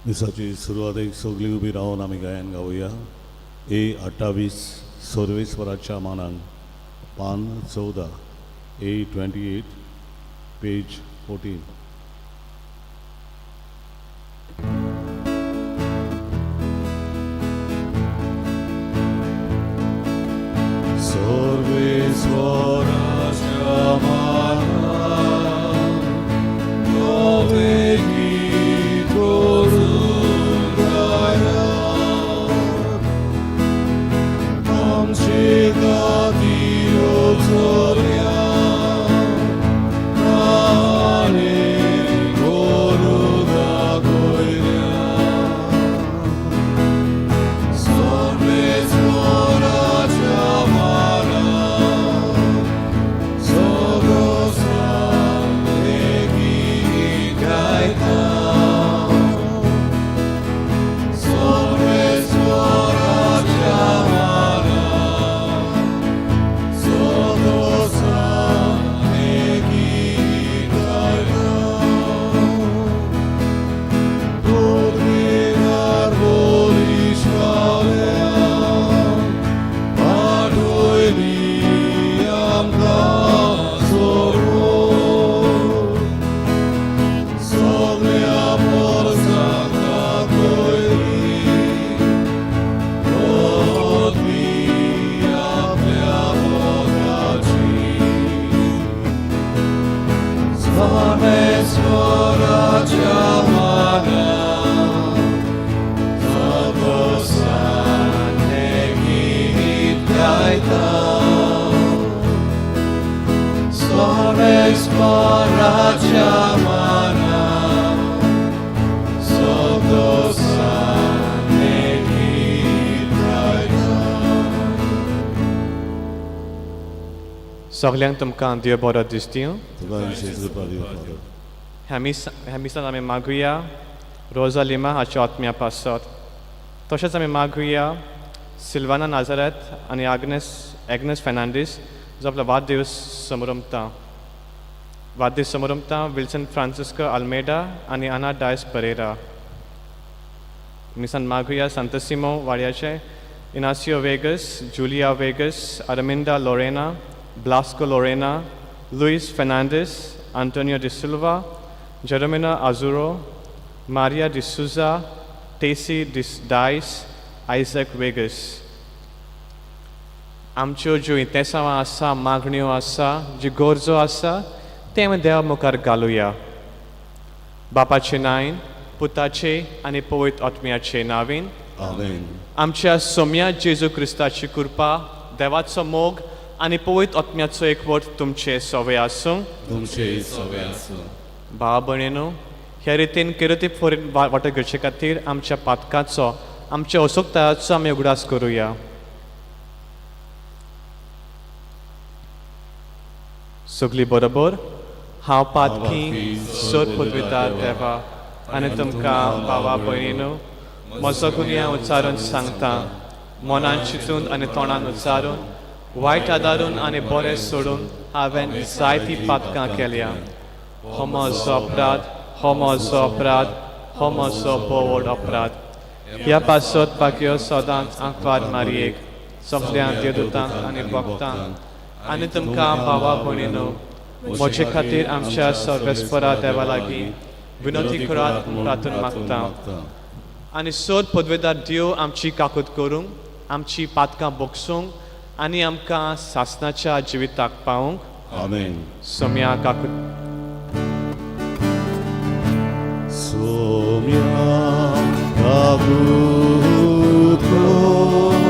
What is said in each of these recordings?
मिसाची सुरवातेक सगळीं उबी रावन आमी गायन गावया. ए 28 सर्वेस्वराच्या मानान, पान 14, ए 28, पेज 14. सर्वेस्वराच्या मानान नवें गीत करून गाया. आमचे गादयो चोरया आनी करू दाखयल्या. सर्वेस्वराच्या मानान सदोसान गीत गायता. सर्वेस्वराच्या मानान सदोसान गीत गायता. पदवीदार बलिश्वाल्यान पाठयली आमकां सोडोवन. सगळ्या परसांक दाखयली पदवी आपल्या मोगाची. सर्वेस्वराच्या मानान सदोसान हें गीत गायता. सर्वेस्वराच्या मानान सदोसान हें गीत गायता. सगल्यांक तुमकां देव बरो दीस दिवं. तुका विशेश कृपा दिवं फादर. ह्या मिसान आमी मागुया रोजा लिमा हाच्या आत्म्या पासत. तशेंच आमी मागुया सिल्वाना नाजारेत आनी एग्नेस फेर्नांडीस जो आपलो वाडदीस समरमता. वाडदीस समरमता विल्सन फ्रांसिस्को आल्मेडा आनी आना डायस परेरा. मिसान मागुया संतसिमो वाड्याचे Inacio Vegas, Julia Vegas, Arminda Lorena, Blasco Lorena, Luis Fernandes, Antonio D'Silva, Jeromina आजुरो, Maria D'Souza, Tessy Dias, Isaac Vegas. आमच्यो ज्यो इंतेसांवां आसा, मागण्यो आसा, ज्यो गरजो आसा, तें आमी देवा मुखार घालुया. बापाचे नांवान, पुताचे आनी पवित्र आत्म्याचे नांवान. आमेन. आमच्या सोम्या जेजू क्रिस्ताची कृपा, देवाचो मोग आनी पवित्र आत्म्याचो एकवट तुमचे सवे आसूं. तुमचे सवे आसूं. भाव भयणीनो, ह्या रितीन किरती फोरीन वांटो घेवचे खातीर आमच्या पातकाचो, आमच्या असोक्तायाचो आमी उगडास करुया. सगळी बरोबर. हांव पातकी सोद पुदविता देवा आनी तुमकां भावा भयणीनो म्हजो गुन्यांव उच्चारून सांगता. मनान चिंतून आनी तोंडान उच्चारून, वायट आदारून आनी बरें सोडून हांवें जायतीं पातकां केल्या. हो म्हजो अपराध, हो म्हजो अपराध, हो म्हजो भोव व्हड अपराध. ह्या पासत बाकयो सदांच आंकवार मारयेक, सगल्या देवदूतांक आनी भक्तांक आनी तुमकां भावा भयणीनो म्हजे खातीर आमच्या सर्वेस्परा देवा लागीं विनोती करात म्हूण प्रार्थना मागता. आनी सोद पदवेदार देव आमची काकूत करूंक, आमची पातकां बोगसूंक आनी आमकां सासनाच्या जिविताक पावूंक. आमेन. सोम्या काकूत. सोम्या काकूत कर,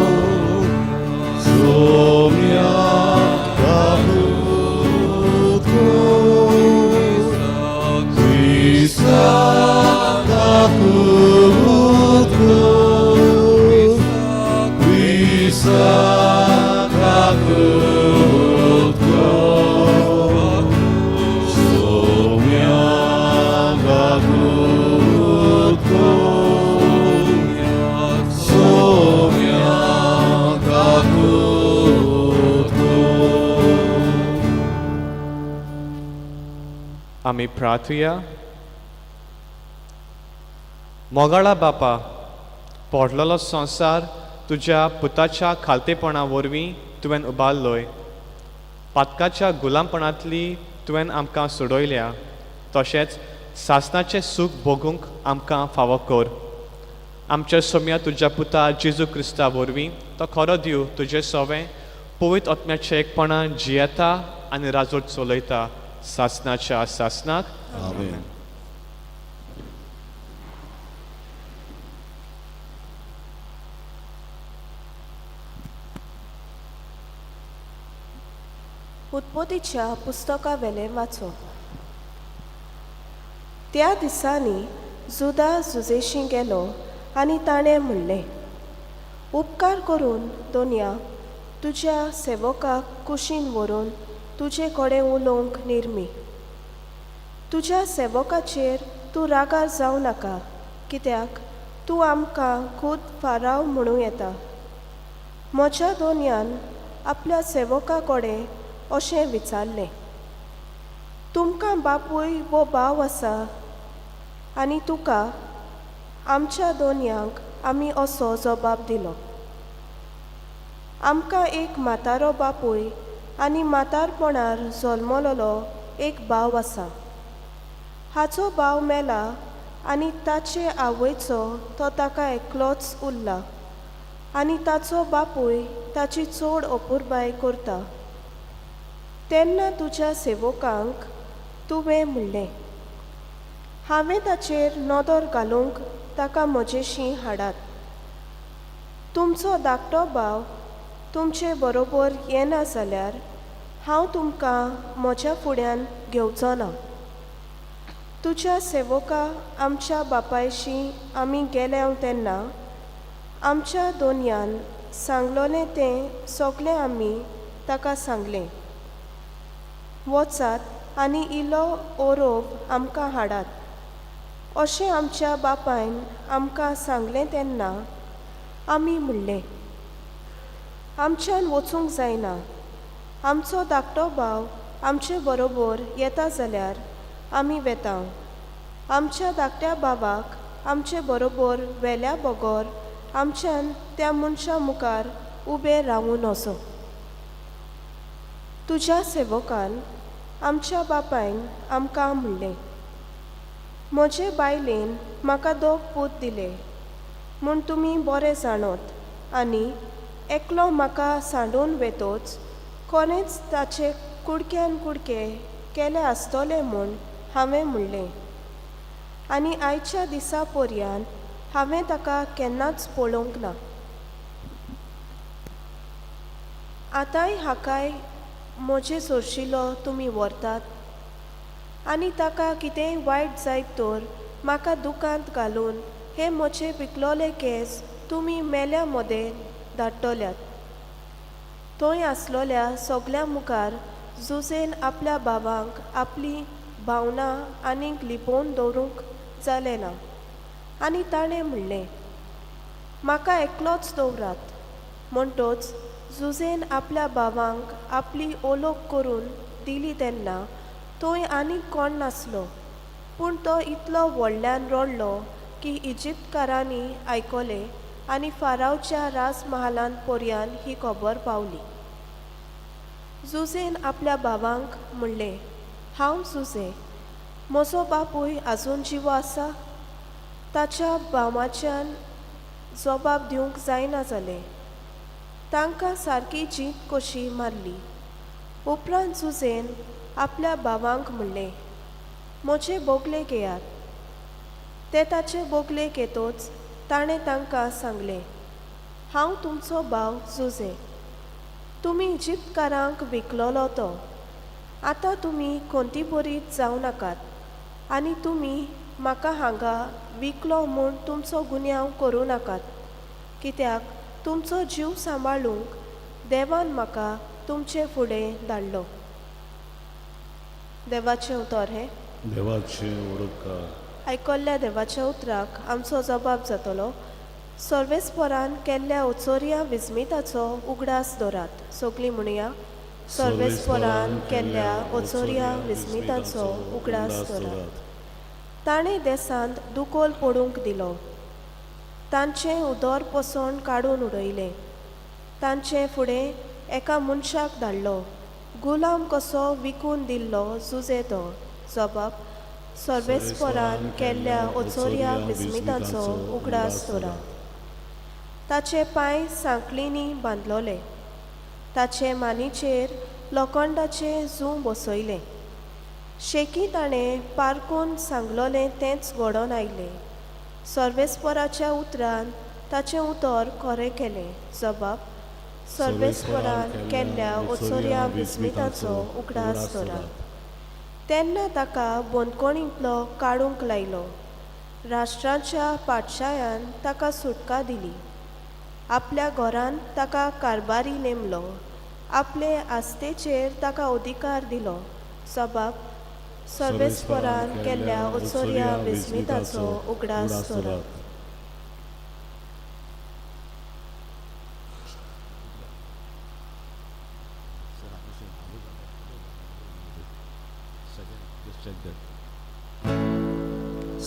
सोम्या काकूत कर, क्रिस्ता काकूत कर, क्रिस्ता काकूत कर, सोम्या काकूत कर, सोम्या काकूत कर. आमी प्रार्थुया. मोगाळा बापा, पडलेलो संवसार तुज्या पुताच्या खालतेपणा वरवीं तुवें उबारलोय. पातकाच्या गुलामपणांतली तुवें आमकां सोडयल्या, तशेंच सासणाचें सूख भोगूंक आमकां फावो कर. आमच्या सोम्या तुज्या पुता जेजू क्रिस्ता वरवीं, तो खरो दिव तुजें सोवें पवित्र आत्म्याच्या एकपणान जियेता आनी राजवट चलयता सासणाच्या सासणाक. आमेन. उत्पत्तीच्या पुस्तका वेलें वाचप. त्या दिसांनी जुदा जुजेशी गेलो आनी ताणें म्हणलें, उपकार करून दोनया तुज्या सेवकाक कुशीन व्हरून तुजे कडेन उलोवंक निर्मी. तुज्या सेवकाचेर तूं रागार जावं नाका, कित्याक तूं आमकां खूद फाराव म्हणूं येता. म्हज्या दोनयान आपल्या सेवका कडेन अशें विचारलें, तुमकां बापूय वो भाव आसा? आनी तुका आमच्या दोनयांक आमी असो जबाब दिलो, आमकां एक म्हातारो बापूय आनी म्हातारपणार जल्मलोलो एक भाव आसा. हाचो भाव मेला आनी ताचे आवयचो तो ताका एकलोच उरला आनी ताचो बापूय ताची चड अपुरबाय करता. तेन्ना तुज्या सेवकांक तुवें म्हणलें, हांवें ताचेर नदर घालूंक ताका म्हजेशी हाडात. तुमचो धाकटो भाव तुमचे बरोबर येना जाल्यार हांव तुमकां म्हज्या फुड्यान घेवचो ना. तुज्या सेवका आमच्या बापायशी आमी गेल्या तेन्ना आमच्या दोनयान सांगलोलें तें सगळें आमी ताका सांगलें. वचात आनी इलो ओरोब आमकां हाडात अशें आमच्या बापायन आमकां सांगलें. तेन्ना आमी म्हणलें, आमच्यान वचूंक जायना. आमचो धाकटो भाव आमचे बरोबर येता जाल्यार आमी वेता. आमच्या धाकट्या भावाक आमचे बरोबर व्हेल्या बगर आमच्यान त्या मनशा मुखार उबें रावूं नजो. तुज्या सेवकान आमच्या बापायन आमकां म्हणलें, म्हजे बायलेन म्हाका दोग पूत दिले म्हूण तुमी बरें जाणत आनी एकलो म्हाका सांडून वेतोच कोणेच ताचे कुडक्यान कुडके केले आसतले म्हूण हांवें म्हणलें. आनी आयच्या दिसा पर्यान हांवें ताका केन्नाच पळोवंक ना. आतांय हाकाय म्हजे सोरशिलो तुमी व्हरतात आनी ताका कितेंय वायट जायत तर म्हाका दुकांत घालून हे म्हजे पिकलोले केंस तुमी मेल्या मदें धाडटल्यात. थंय आसलोल्या सगल्यां मुखार जुजेन आपल्या भावांक आपली भावनां आनीक लिपोवन दवरूंक जालें ना आनी ताणें म्हणलें, म्हाका एकलोच दवरात. म्हणटोच जुजेन आपल्या भावांक आपली ओलोक करून दिली तेन्ना थंय आनीक कोण नासलो, पूण तो इतलो व्हडल्यान रडलो की इजिप्तकारांनी आयकलें आनी फारावच्या राजमहालांत पर्यान ही खबर पावली. जुजेन आपल्या भावांक म्हणलें, हांव जुजे, म्हजो बापूय आजून जिवो आसा? ताच्या भावाच्यान जबाब दिवंक जायना जालें. तांकां सारकी जीत कशी मारली. उपरांत जुजेन आपल्या भावांक म्हणलें, म्हजे बोगले घेयात. ते ताचे बोगले घेतोच ताणें तांकां सांगलें, हांव तुमचो भाव जुजे, तुमी इजिप्तकारांक विकलोलो तो. आतां तुमी कोंतीबरीत जावं नाकात आनी तुमी म्हाका हांगा विकलो म्हूण तुमचो गुन्यांव करूं नाकात, कित्याक तुमचो जीव सांबाळूंक देवान म्हाका तुमचे फुडें धाडलो. देवाचें उतर हें. देवाचें उडका. आयकल्ल्या देवाच्या उतराक आमचो जबाब जातलो. सर्वेस्परान केल्ल्या ओचोरया विस्मिताचो उगडास दवरात. सगलीं म्हणया, सर्वेस्परान केल्ल्या ओचोरया विस्मिताचो उगडास दवरात. ताणें देसांत दुकोल पडूंक दिलो. तांचें उदर पसण काडून उडयलें. तांचे फुडें एका मनशाक धाडलो, गुलाम कसो विकून दिल्लो जुजे तो. जबाब सर्वेस्परान केल्ल्या ओचोरया विस्मिताचो उगडास दवरात. ताचे पांय सांकळींनी बांदलोले, ताचे मानीचेर लोखंडाचें जूं बसयलें. शेकी ताणें पारकून सांगलोलें तेंच घडोवन आयलें. सर्वेस्पराच्या उतरान ताचें उतर खरें केलें. जबाब सर्वेस्परान केल्ल्या ओचोरया विस्मिताचो उगडास दवरात. तेन्ना ताका बंदखणींतलो काडूंक लायलो. राष्ट्रांच्या पाटशायान ताका सुटका दिली. आपल्या घरांत ताका कारभारी नेमलो. आपले आस्तेचेर ताका अधिकार दिलो. जबाब सर्वेस्परान केल्ल्या ओचोरया विस्मिताचो उगडास दवरात.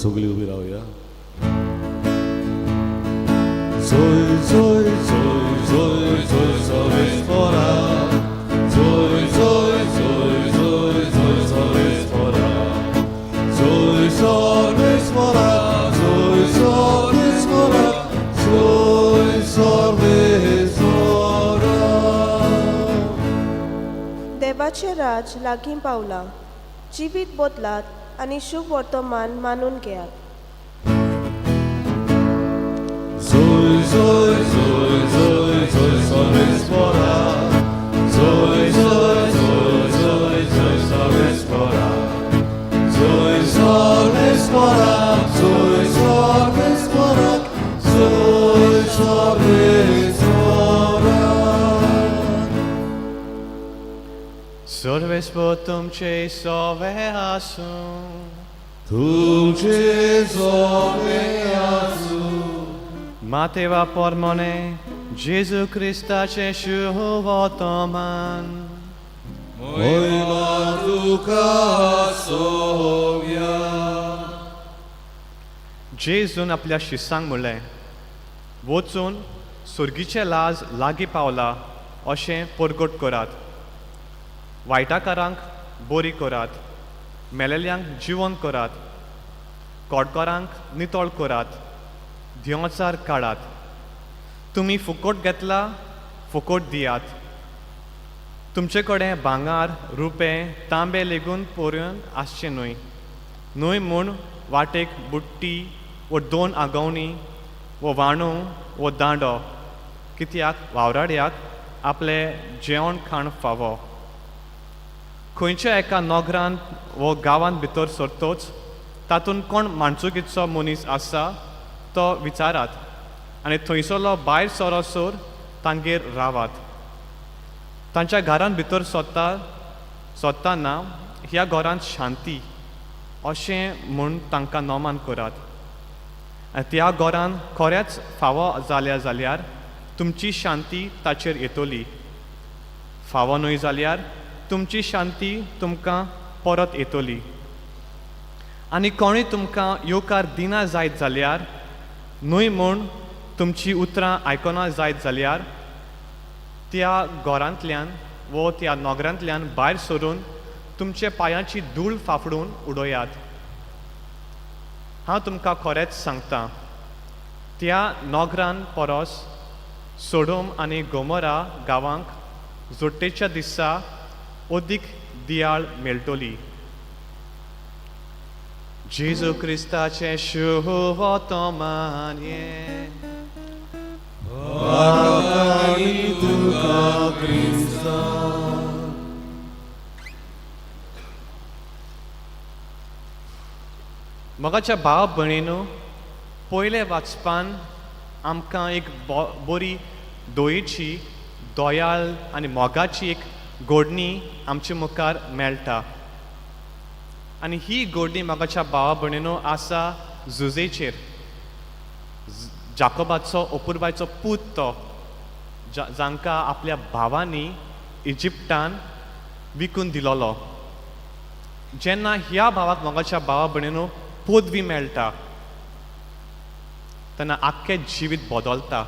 सगळी उबी रावया. जोय जोय जोय जोय जोय सर्वेस्परा, जोय जोय जोय जोय जोय सर्वेस्परा, जोय सर्वेस्परा, जोय सर्वेस्परा, जोय सर्वेस्परा. देवाचें राज लागीं पावलां. जिवीत बदलात आनी शुभ वर्तमान मानून घेयात. जोय जोय जोय जोय जोय सर्वेस्परा, जोय जोय जोय जोय जोय सर्वेस्परा, जोय सर्वेस्परा, जोय सर्वेस्परा, जोय सर्वेस्परा. सर्वेस्पर तुमचे सोवे आसूं. तुमचे सोवे आसूं. मातेवा पोरमोने जेजू क्रिस्ताचें शुभ वर्तमान. मोयमा तुका सोव्या. जेजून आपल्या शिसांक म्हणलें, वचून सुर्गीचें लाज लागीं पावला अशें परगट करात. वायटाकारांक बरी करात, मेलेल्यांक जिवन करात, कोडकारांक नितळ करात, देंवचार काडात. तुमी फुकट घेतला, फुकट दियात. तुमचे कडेन भांगर, रुपें, तांबे लेगून पोरून आसचें न्हय. न्हय म्हूण वाटेक बुट्टी वो दोन आगवणी वो वाणू वो दांडो, कित्याक वावराड्याक आपलें जेवण खाण फावो. खंयच्या एका नगरांत वो गांवांत भितर सरतोच तातूंत कोण माणसुकीचो मनीस आसा तो विचारात आनी थंयसरलो भायर सरोसर तांगेर रावात. तांच्या घरांत भितर सोदता सोदतना ह्या घरांत शांती अशें म्हूण तांकां नोमान करात. आनी त्या घरान खरेंच फावो जाल्या जाल्यार तुमची शांती ताचेर येतली, फावो न्हय जाल्यार तुमची शांती तुमकां परत येतली. आनी कोणूय तुमकां येवकार दिना जायत जाल्यार, न्हय म्हूण तुमची उतरां आयकना जायत जाल्यार, त्या घरांतल्यान वो त्या नगरांतल्यान भायर सरून तुमचे पांयाची धूळ फाफडून उडयात. हांव तुमकां खरेंच सांगता, त्या नगरान परस सोडोम आनी गोमोरा गांवांक जोडटेच्या दिसा अदीक दियाळ मेळटली. जेजू क्रिस्ताचें शुभ वर्तमान हें. आनी तुका क्रिस्ता. मोगाच्या भाव भयणीनू, पयले वाचपान आमकां एक बरी दयेची, दयाळ आनी मोगाची एक गोडणी आमचे मुखार मेळटा. आनी ही गोडणी मोगाच्या भावा भयणीनू आसा जुजेचेर. जाकोबाचो अपुरबायचो पूत तो, जांकां आपल्या भावांनी इजिप्टान विकून दिलोलो. जेन्ना ह्या भावाक मोगाच्या भावा भयणीनू पदवी मेळटा. तेन्ना आख्खें जिवीत बदलता,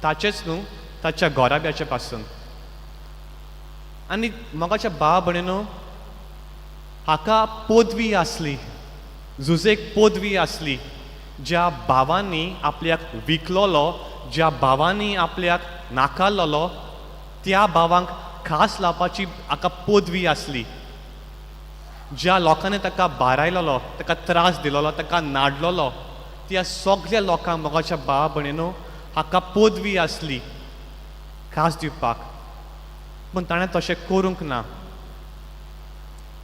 ताचेंच न्हू, ताच्या घराब्याचे पासून. आनी मोगाच्या भाव भयणीनो, हाका पदवी आसली, जुजेक पदवी आसली. ज्या भावांनी आपल्याक विकलोलो, ज्या भावांनी आपल्याक नाकारलोलो, त्या भावांक खास लावपाची हाका पदवी आसली. ज्या लोकांनी ताका बारायलोलो, ताका त्रास दिलोलो, ताका नाडलोलो, त्या सगल्या लोकांक मोगाच्या भाव भयणीनो हाका पदवी आसली खास दिवपाक, पूण ताणें तशें करूंक ना.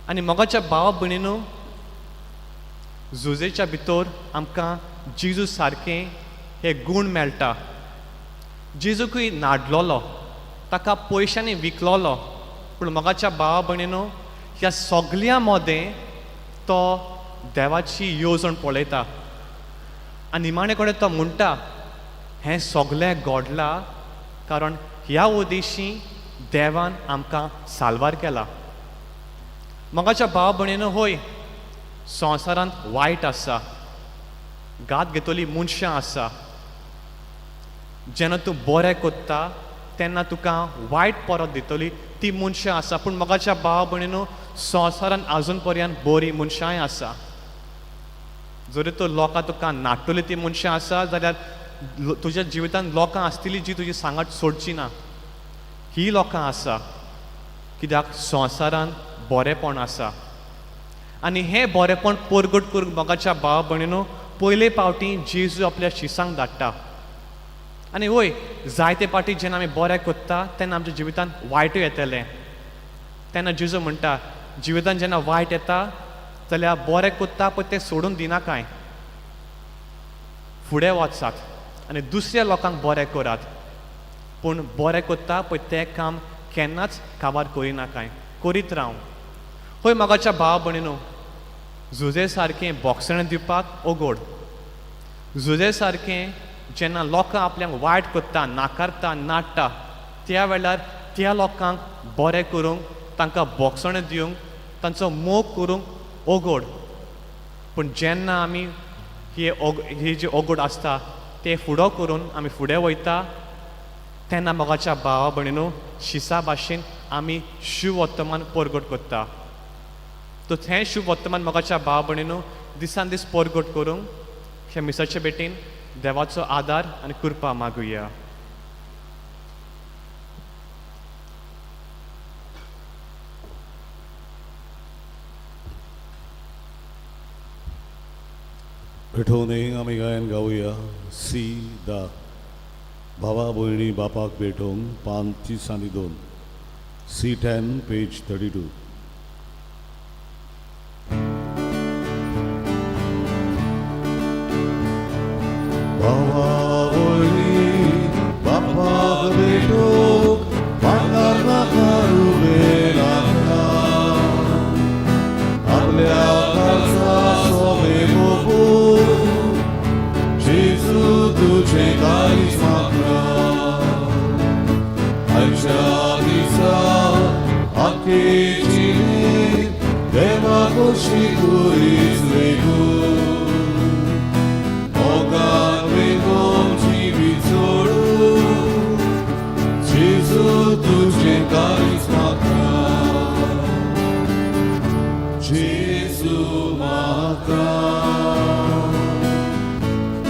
आनी मोगाच्या भावा भयणीनो, जुजेच्या भितर आमकां जेजू सारकें हे गूण मेळटा. जेजूकूय नाडलोलो, ताका पयशांनी विकलोलो, पूण मोगाच्या भावा भयणीनो, ह्या सगल्या मदें तो देवाची येवजण पळयता आनी निमाणे कडेन तो म्हणटा, हें सगलें घडलां कारण ह्या उद्देशी देवान आमकां साल्वार केला. मोगाच्या भाव भयणीनो, हय, संवसारांत वायट आसा, घात घेतली मनशां आसा. जेन्ना तूं बरें कोत्ता तेन्ना तुका वायट परत दितली ती मनशां आसा. पूण मोगाच्या भाव भयणीनो, संवसारांत आजून पर्यंत बरीं मनशांय आसा. जरी तर लोकां तुका नाडटली ती मनशां आसा, जाल्यार तुज्या जिवितांत लोकां आसतली जी तुजी सांगात सोडची ना, ही लोकां आसा. कित्याक संवसारांत बरेंपण आसा आनी हें बरेंपण परगट करूंक मोगाच्या भाव भयणीनो पयले पावटी जेजू आपल्या शिसांक धाडटा. आनी वय, जायते पावटी जेन्ना आमी बरें कोत्ता तेन्ना आमच्या जिवितांत वायटूय येतलें. तेन्ना जेजू म्हणटा, जिवितांत जेन्ना वायट येता जाल्यार बरें कोत्ता पळय तें सोडून दिना कांय, फुडें वचात आनी दुसऱ्या लोकांक बरें करात, पूण बरें कोत्ता पळय तें काम केन्नाच काबार करिना कांय, करीत राव. हय मोगाच्या भाव भयणीनो, जुजे सारकें बोगसणें दिवपाक ओगोड. जुजे सारकें जेन्ना लोकां आपल्याक वायट करता, नाकारता, नाडटा, त्या वेळार त्या लोकांक बरें करूंक, तांकां बोगसणें दिवंक, तांचो मोग करूंक ओगोड. पूण जेन्ना आमी ही जी ओगोड आसता ते फुडो करून आमी फुडें वयता तेन्ना मोगाच्या भावा भयणीनो शिसा भाशेन आमी शुवर्तमान परगट करता. तर हें शुवर्तमान मोगाच्या भावा भयणीनो दिसान दीस परगट करूंक ह्या मिसाचे भेटीन देवाचो आदार आनी कृपा मागुया. भेटोवनय आमी गायन गावया सी दा भावा भयणी बापाक भेटोवंक, पान 30 आनी 2, C10 page 32. भावा भयणी बापाक भेटोवंक म्हाका नाका रुबेलाका, आपल्या काळजा सोबे मोगू जेजू तुझे काळीज म्हाका. आयच्या दिसा आख्खे जिणेंत देवा कशी कुरीस वेगू, मोगान वेगोवन जिवीत सोडू जेजू तुझे काळीज म्हाका. जेजू म्हाका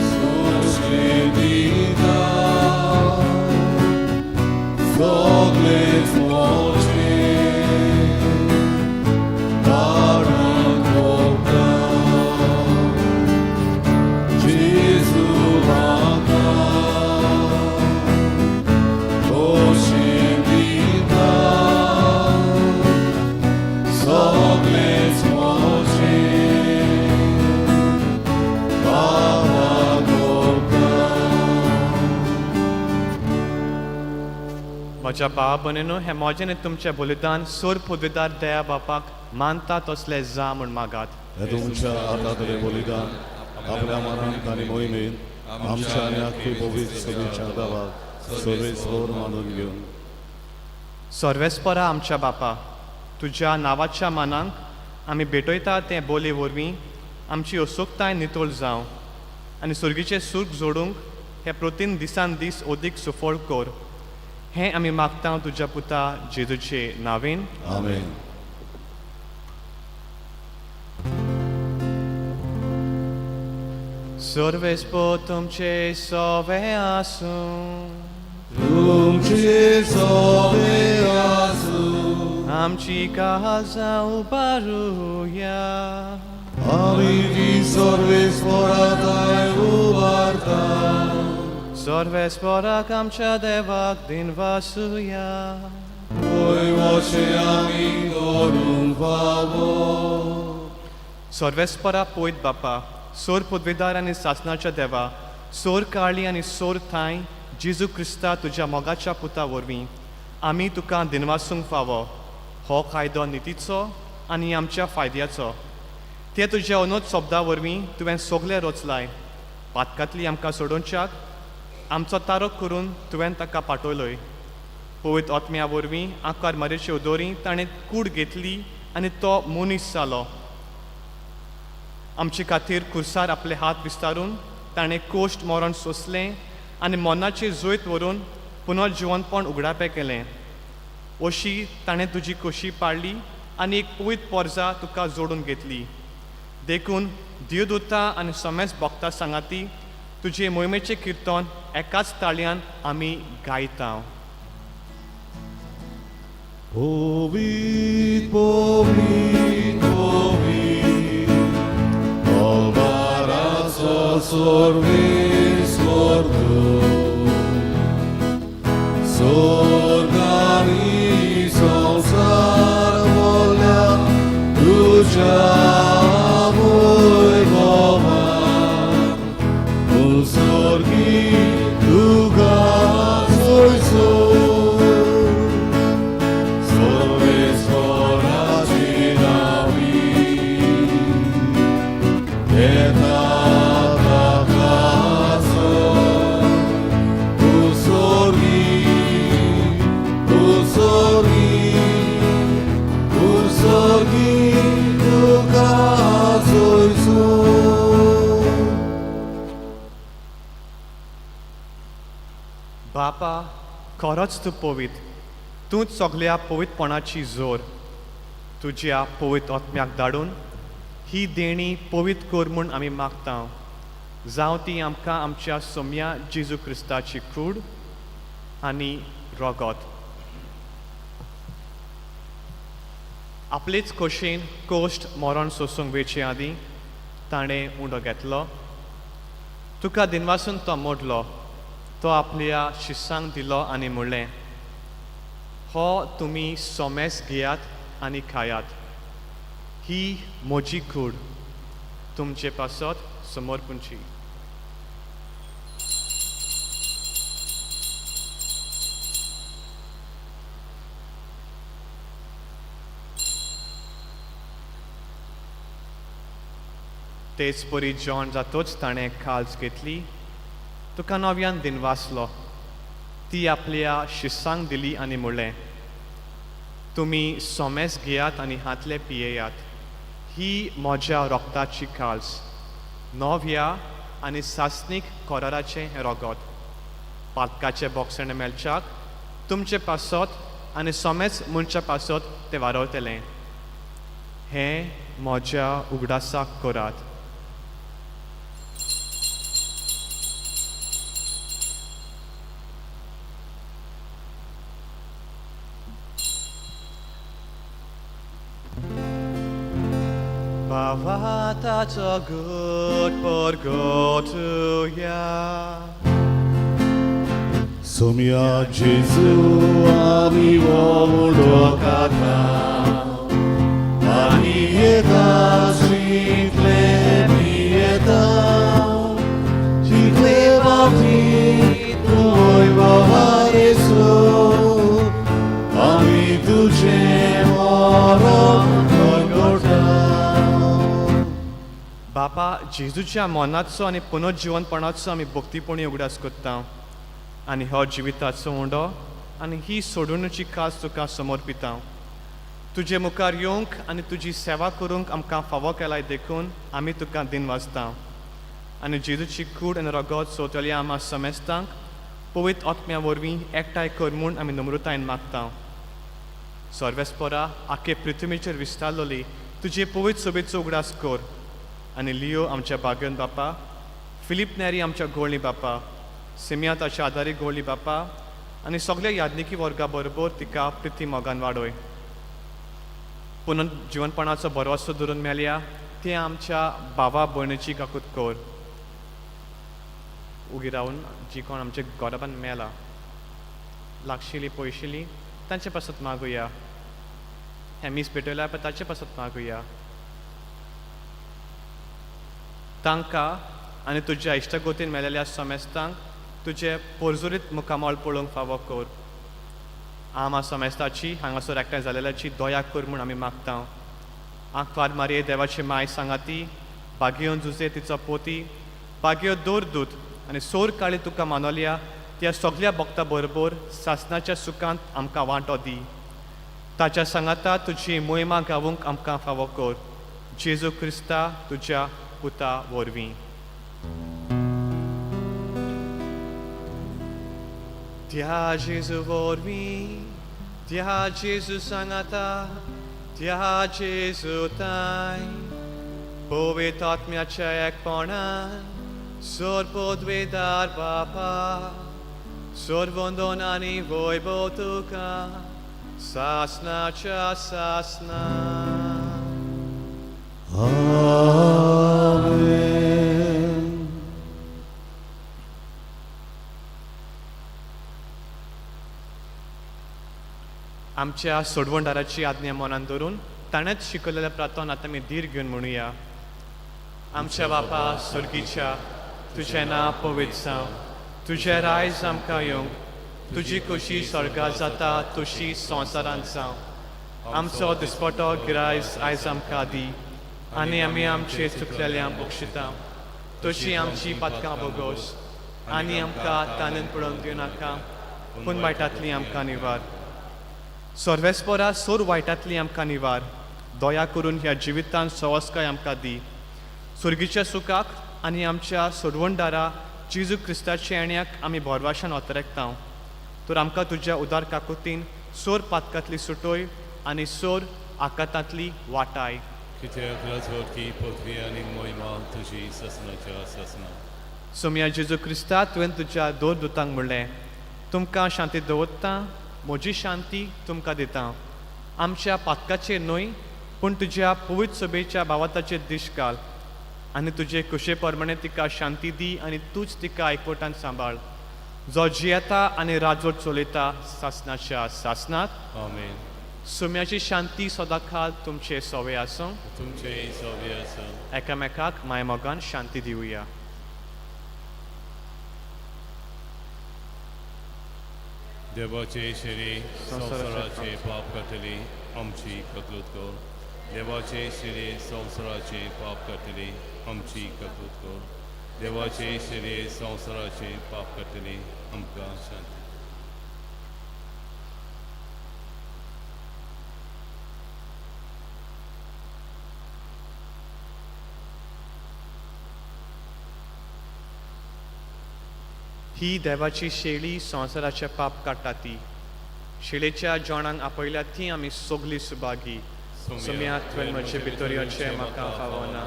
सोंशे दिता, सगळेच म्हजें कारण भोगता. जेजू म्हाका खोशी दिता, सगळेच म्हजें कारण भोगता. म्हज्या भाव भयणीनो, हें म्हजें आनी तुमचें बलिदान सोर पदवीदार दया बापाक मानता तसलें जा म्हूण मागात. हे तुमच्या हातांतलें बलिदान आपल्या मनांत आनी मोहिमेन आमच्या आनी आख्खी पवित्र सभेच्या देवाक सर्वेस्पर मानून घेवन. सर्वेस्परा आमच्या बापा, तुज्या नांवाच्या मानाक आमी भेटयता तें बोली वरवीं आमची असोकताय नितळ जावं आनी सुर्गीचें सूख जोडूंक हे प्रतीन दिसान दीस अदीक सुफळ कर. हें आमी मागता तुज्या पुता जेजूचे नांवेन. आमेन. सर्वेस्पो तुमचे सोवे आसूं. तुमचे सोवे आसूं. आमची काळजां उबारुया. आमी ती सर्वेस्पराताय उबारता. सर्वेस्पराक आमच्या देवाक दिनवासुया. वय वशे आमी करूंक फावो. सर्वेस्परा पयत बापा, सोर पदवेदार आनी सासणाच्या देवा, सोर काळी आनी सोर थांय जेजू क्रिस्ता तुज्या मोगाच्या पुता वरवीं आमी तुका दिनवासूंक फावो. हो कायदो नितीचो आनी आमच्या फायद्याचो. ते तुज्या अनोद शब्दा वरवीं तुवें सगलें रचलाय. पातकांतली आमकां सोडोवच्याक आमचो तारक करून तुवें ताका पाठवलोय. पवित्र आत्म्या वरवीं आकार मारेचे उदोरी ताणें कूड घेतली आनी तो मनीस जालो. आमचे खातीर खुर्सार आपले हात विस्तारून ताणें कोश्ट मरण सोंसलें आनी मरणाचेर जैत व्हरून पुनर्जिवनपण उगडापें केलें. अशी ताणें तुजी खोशी पाळ्ळी आनी एक पवित्र पोरजा तुका जोडून घेतली. देखून देवदूता आनी समेस्त भक्ता सांगाती तुजे मोहिमेचें किर्तन एकाच ताळयान आमी गायता. पवीत पवीत पवीत अबाराचो सर्वेस्पर तूं. स्वर्गानी संवसार भरल्या तुज्या वैभवान. स्वर्गी तुका सोयसो सर्वेस्पराची नावी येता ताकाचो. उस्वर्गी उस्वर्गी उस्वर्गी तुका सोयसो. बापा, खरोच तूं पवित्र, तूंच सगल्या पवित्रपणाची जोर. तुज्या पवित्र आत्म्याक धाडून ही देणी पवित्र कर म्हूण आमी मागता. जावं ती आमकां आमच्या सोम्या जेजू क्रिस्ताची कूड आनी रगत. आपलेच खोशेन कोश्ट मरण सोसूंक वेचे आदीं ताणें उंडो घेतलो. तुका दिनवासून तो मोडलो. तो आपल्या शिसांक दिलो आनी म्हणलें, हो तुमी सोमेस घेयात आनी खायात. ही म्हजी कूड तुमचे पासत समर्पणची. तेच परी जेवण जातोच ताणें खाल्स घेतली. तुका नव्यान दिनवासलो. ती आपल्या शिसांक दिली आनी म्हणलें, तुमी सोमेस घेयात आनी हातले पियेयात. ही म्हज्या रोगताची खाल्स, नव्या आनी सासणीक कराराचें हें रगत. पातकाचें बोगसणें मेळच्याक तुमचे पासत आनी सोमेस मनशा पासत तें वारवतलें. हें म्हज्या उगडासाक करात. Bhavata good porgotuya. सोम्या जेजू आमी उडो खाता आनी येता शिकले पियेता. शिकले बाबती तूं वैभवारेसो आमी तुजें मरण परगटा. बापा, जेजूच्या मनाचो आनी पुनर्जिवनपणाचो आमी भक्तीपणी उगडास करता आनी हो जिविताचो उंडो आनी ही सोडवणुची खास तुका समर्पिता. तुजे मुखार येवंक आनी तुजी सेवा करूंक आमकां फावो केलाय देखून आमी तुका दिन वाचता आनी जेजूची कूड आनी रगत सोंवतल्या आमा समेस्तांक पवित्र आत्म्या वरवीं एकठांय कर म्हूण आमी नम्रतायेन मागता. सर्वेस्परा आखे पृथ्वीचेर विस्तारलोली तुजे पवित्र सोबेचो उगडास कर आनी लियो आमच्या बागेन बापा, फिलीप नेरी आमच्या गोळी बापा, सिमिया ताच्या आदारी गोळी बापा आनी सगल्या यादनिकी वर्गा बरोबर तिका प्रिती मोगान वाडय. पुनः जिवनपणाचो भरवसो धरून मेल्या ते आमच्या भावा भयणीची काकूत कर. उगी रावन जी कोण आमच्या गोराबान मेला लागशिली पयशिली तांचे पासत मागुया, हें मीस पेटयल्या पळय ताचे पासत मागुया. तांकां आनी तुज्या इश्टागोतीन मेलेल्या समेस्तांक तुजें पोरजोरीत मुखामळ पळोवंक फावो कर. आमा समेस्ताची हांगासर एकठांय जालेल्याची दया कर म्हूण आमी मागता. आंकवार मारये देवाची माय सांगाती, बागेवन जुजे तिचो पोती, बागेव दोर दूत आनी सोर काळी तुका मानवल्या त्या सगल्या भक्ता बरोबर सासनाच्या सुखांत आमकां वांटो दी. ताच्या सांगाता तुजी मोहिमा गावूंक आमकां फावो कर. जेजू क्रिस्ता तुज्या पुता वरवीं. त्या जेजू वरवीं, त्या जेजू सांगाता, त्या जेजू ताय पवित्र आत्म्याच्या एकपणान सोरपोदवेदार बापा सोरवंदन आनी वैभव तुका सासनाच्या सासना. आमेन. आमच्या सोडवणदाराची आज्ञा मनान धरून ताणेंच शिकयलेल्या प्रार्थना आतां आमी धीर घेवन म्हणुया. आमच्या बापा स्वर्गीच्या, तुजें नांव पवित्र जावं, तुजें रायज आमकां येवंक, तुजी खोशी स्वर्गात जाता तशी संवसारांत जावं. आमचो दिसपटो गिरायज आयज आमकां दी आनी आमी आमचे चुकलेल्या बक्षिता तशी आमची पातकां बोगोस आनी आमकां तानून पळोवन दिवनाका, पूण वायटांतली आमकां निवार. सर्वेस्परा सोर वायटांतली आमकां निवार. दया करून ह्या जिवितांत सवस्काय आमकां दी. सुर्गीच्या सुखाक आनी आमच्या सोडवणदारा जेजू क्रिस्ताच्या येण्याक आमी भरवाशान अतरेकता. तर आमकां तुज्या उदार काकुतीन सोर पातकांतली सुटोय आनी सोर आकातांतली वाटाय. कित्याक राजवटकी पदवी आनी मोहिमा तुजी सासनाच्या सासना. सोमया जेजू क्रिस्ता, तुवें तुज्या दोन दुतांक म्हणलें, तुमकां शांती दवरता, म्हजी शांती तुमकां दिता. आमच्या पातकाचेर न्हय पूण तुज्या पवित्र सभेच्या भावाताचेर दीश घाल आनी तुजे कुशे प्रमाणे तिका शांती दी आनी तूंच तिका एकवटान सांबाळ, जो जियेता आनी राजवट चलयता सासनाच्या सासनात. आमेन. सुम्याची शांती सदांकाळ तुमचे सवे आसूं. तुमचे सवे आसूं. एकामेकाक मायमोगान शांती दिवया. देवाचे शिरी संवसाराचे पाप काडटली आमची ककलूत कर. देवाचे शिरी संवसाराचे पाप काडटली आमची ककलूत कर. देवाचे शिरी संवसाराचे पाप काडटली आमकां शांती. ही देवाची शेळी संवसाराचें पाप काडटा ती. शेळेच्या जेवणाक आपयल्या ती आमी सगळीं सुभागी. सोम्या तुवें म्हजे भितर येवचें म्हाका फावना,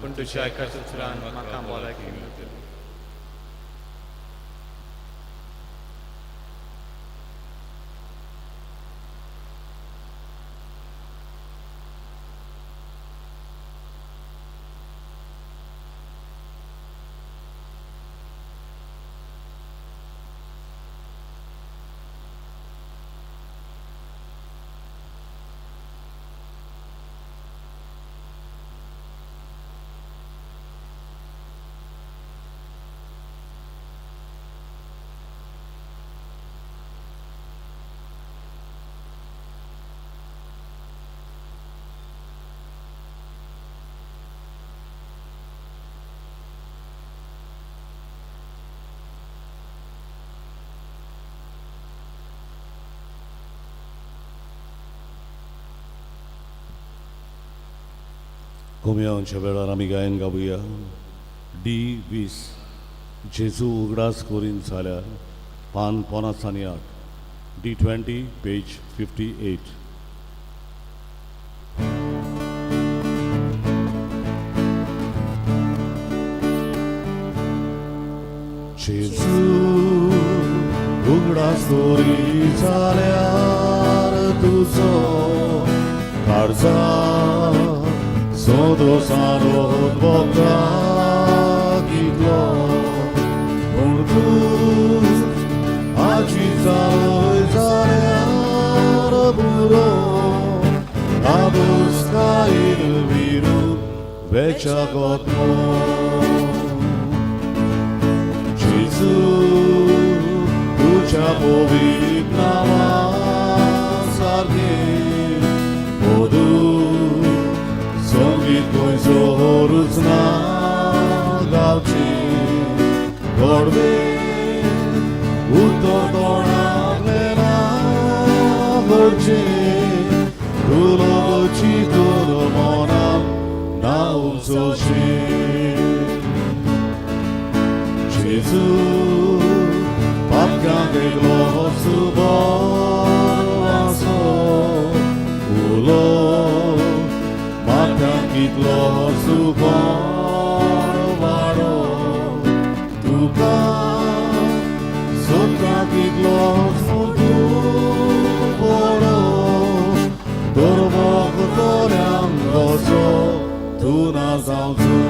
पूण तुज्या एका उतरान म्हाका भलायकी मेळटली. कोमयांवच्या वेळार आमी गायन गावया डी 20 जेजू उगडास करीन जाल्यार पान 58 डी 20 पेज 58. जेजू उगडास करी जाल्यार तुजो काळजा सोदो सारो भोगता कितलो पूण तूं आजी जालोय जाल्यार पुरो आबुस्कायल विरू वेच्या गोतलो. जेजू तुज्या पवित्र नांवा सारकें वधू संगीत खंयसरूच ना गावचें गोडवे उतर तोंडांतलें ना घडचें तुलोची तूं मनांत ना उजोचें. जेजू पापक्यांक एकलो सुबोर आसो उलो माथ्यांक कितलो सुकोण वाडो तुका सोदता कितलो तूं बरो तर भोगतल्यांक कसो तूं ना जावचो.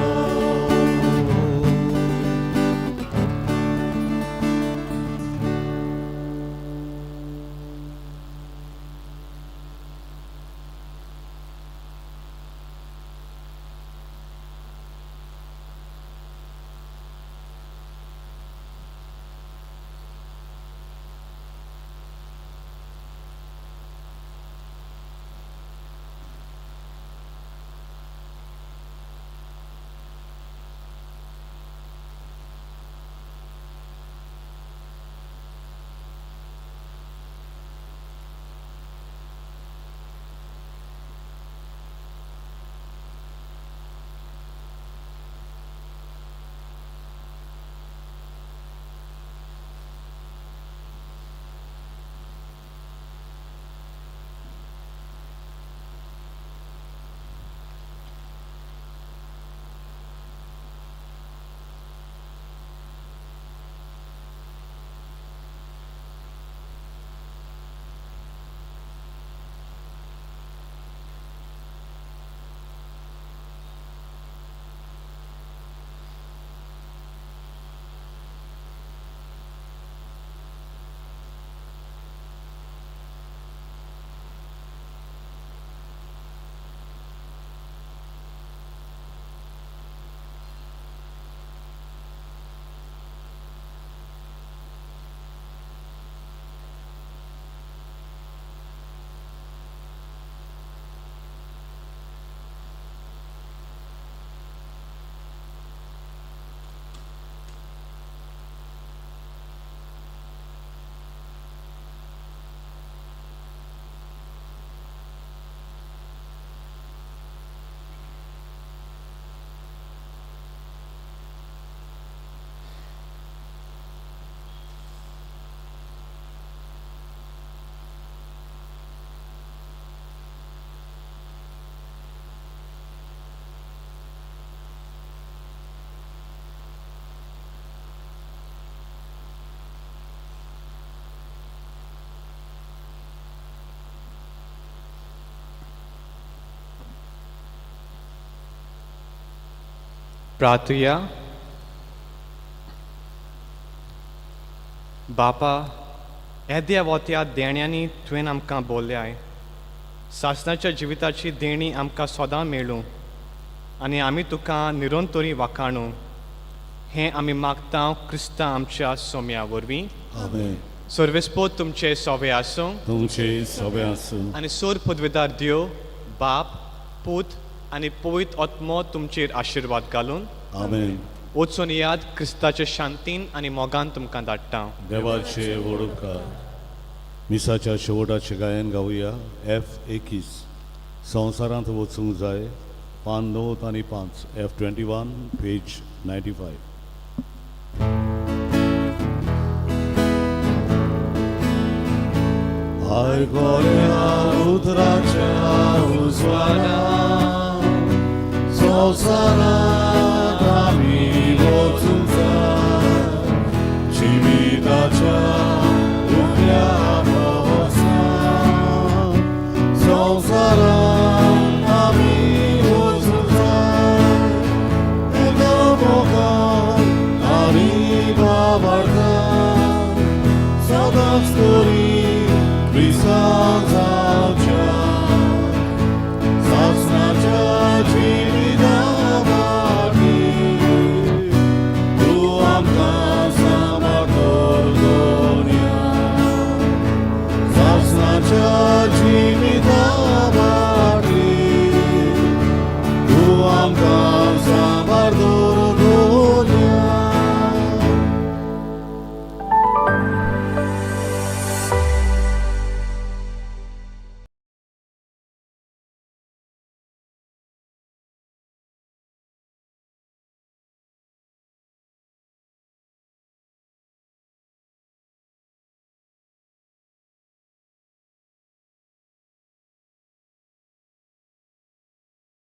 प्रार्थुया. बापा, येद्या वोत्या देण्यांनी तुवें आमकां बोलयाय, सासणाच्या जिविताची देणी आमकां सदां मेळूं आनी आमी तुका निरंतरी वाखाणू, हें आमी मागता क्रिस्ता आमच्या सोम्या वरवीं. आमेन. सर्वेस्पोत तुमचे सोवे आसूं तुमचे सगळे आसूं आनी सोर पदवेदार देव बाप, पूत आनी पवित्र आत्मो तुमचेर आशिर्वाद घालून. आमेन. वचून याद क्रिस्ताचे शांतीन आनी मोगान तुमकां धाडटा. देवाचे व्हड उपकार. मिसाच्या शेवटाचें गायन गावया एफ 21 संवसारांत वचूंक जाय पान णव आनी पांच F 21 page 95. आयकोल्या उतराच्या उजवाडा संवसारात आमी वचूंक जाय जिविताच्या उकल्या भोवसान संवसारात आमी वचूंक जाय एका मोगान आनी बाबार्थान सदांच तरी क्रिस्तांव जावच्या सासणाच्या जिविता खातीर तूं आमकां सांबाळ कर दोनया सासणाच्या जिविता.